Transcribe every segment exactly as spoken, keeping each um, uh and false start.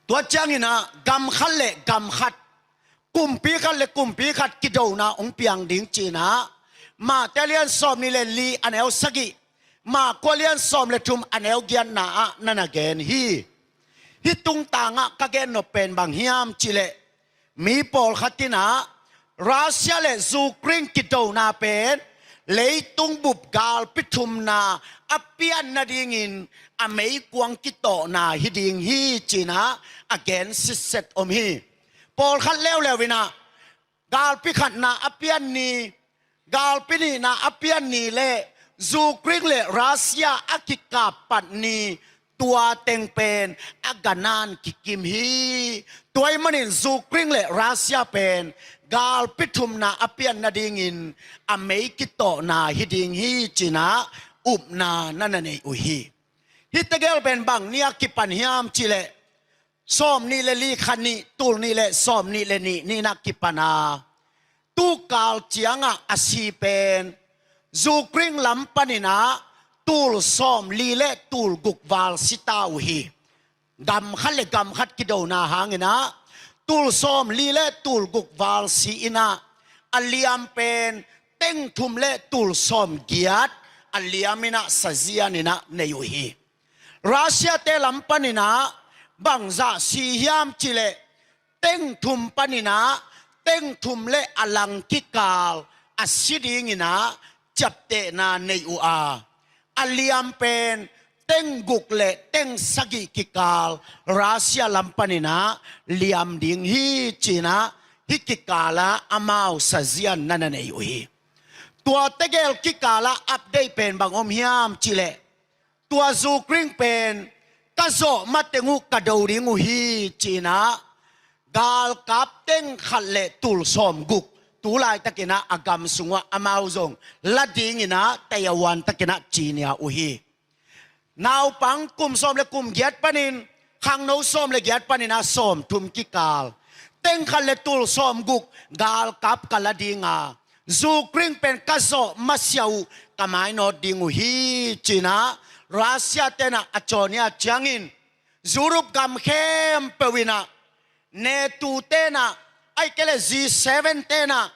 Tua ciangin ah gam khat le gam khat, kumpi khat le kumpi khat kidona hong piang ding ci-in ah Mate lian sawmnih le li a neu sagih, Marka lian sawm le thum a neu giatna ah na na gen hi. Hih tungtangah ka gen nop pen bang hiam cih leh, mi pawlkhat in ah Russia le Ukraine kidona pen leitung bup galpi thumna a pian nadingin a meikuang kitawhna hi ding hi ci-in ah a gen sitset om hi. Pawlkhat leuleu in ah galpi khatna a pian ni, galpi nihna a pian ni le Ukraine le Russia a kikap pat ni, tua teng pen a gana'n kikim hi. Tua ahih manin Ukraine le Russia pen galpi thumna a pian nadingin a mei kitawhna hi ding hi ci-in ah upna na na nei uh hi. Hih tegel pen bang ni-a kipan hiam cih leh, sawmnih le li kha ni, tul nih le sawmnih le nih ni-in ah kipan a, tukal ciangah a si pen Ukraine lam panin ah tul sawmli le tul guk val si ta uh hi. Gam khat le gam khat kidona hangin ah tul sawmli le tul guk val si-in ah a liam pen teng thum le tul sawmgiat a liam in ah sazian in ah nei uh hi. Russia-te lam panin ah bangzah si hiam cih leh, teng thum panin ah teng thum le a lang kikal a si dingin ah ciaptehna nei uh a, a liam pen teng guk le teng sagih kikal Russia lam panin ah liam ding hi ci-in ah hih kikal ah amau sazian na na nei uh hi. Tua tegel kikal ah update pen bang om hiam cih leh, tua Ukraine pen ka zawh mateng uh ka do ding uh hi ci-in ah galkap teng khat le tul sawmguk tu laitakin ah a gam sungah amau zong la dingin ah taiawan takin ah cinia uh hi. Naupang kum sawm le kum giat panin, khangno sawm le giat panin ah sawmthum kikal, teng khat le tul sawmguk galkap ka la ding a, Ukraine pen ka zawh masiah uh ka mainawt ding uh hi ci-in ah Russia-te'n ah a cawnia ciangin Europe gam khempeuh in ah, NATO-te'n ah, ahih kei leh G seven-te'n ah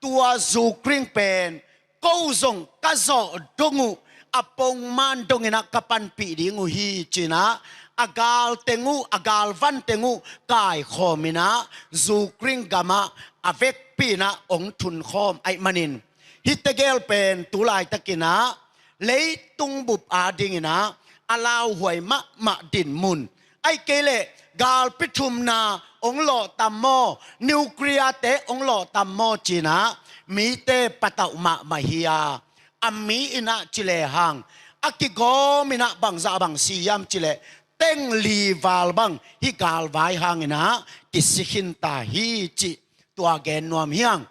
tua Ukraine pen ko zong ka zawh dong uh, a pongman dongin ah ka panpih ding uh hi ci-in ah a galteng uh, a galvanteng uh kaikhawm in ah Ukraine gamah a vekpi in ah hong thunkhawm ahih manin, hih tegel pen tu laitakin ah leitung bup adingin ah a lauhuai mahmah dinmun, ahih kei leh galpi thumna hong lawhtam maw, nuclear-te hong lawhtam maw ci-in ah mite patauh mahmah hi a, a mi in ah ci lehang a kigawm in ah bangzah bang si hiam cih leh, teng li val bang hih galvai hangin ah kisi khinta hi cih tua gen nuam hi hang.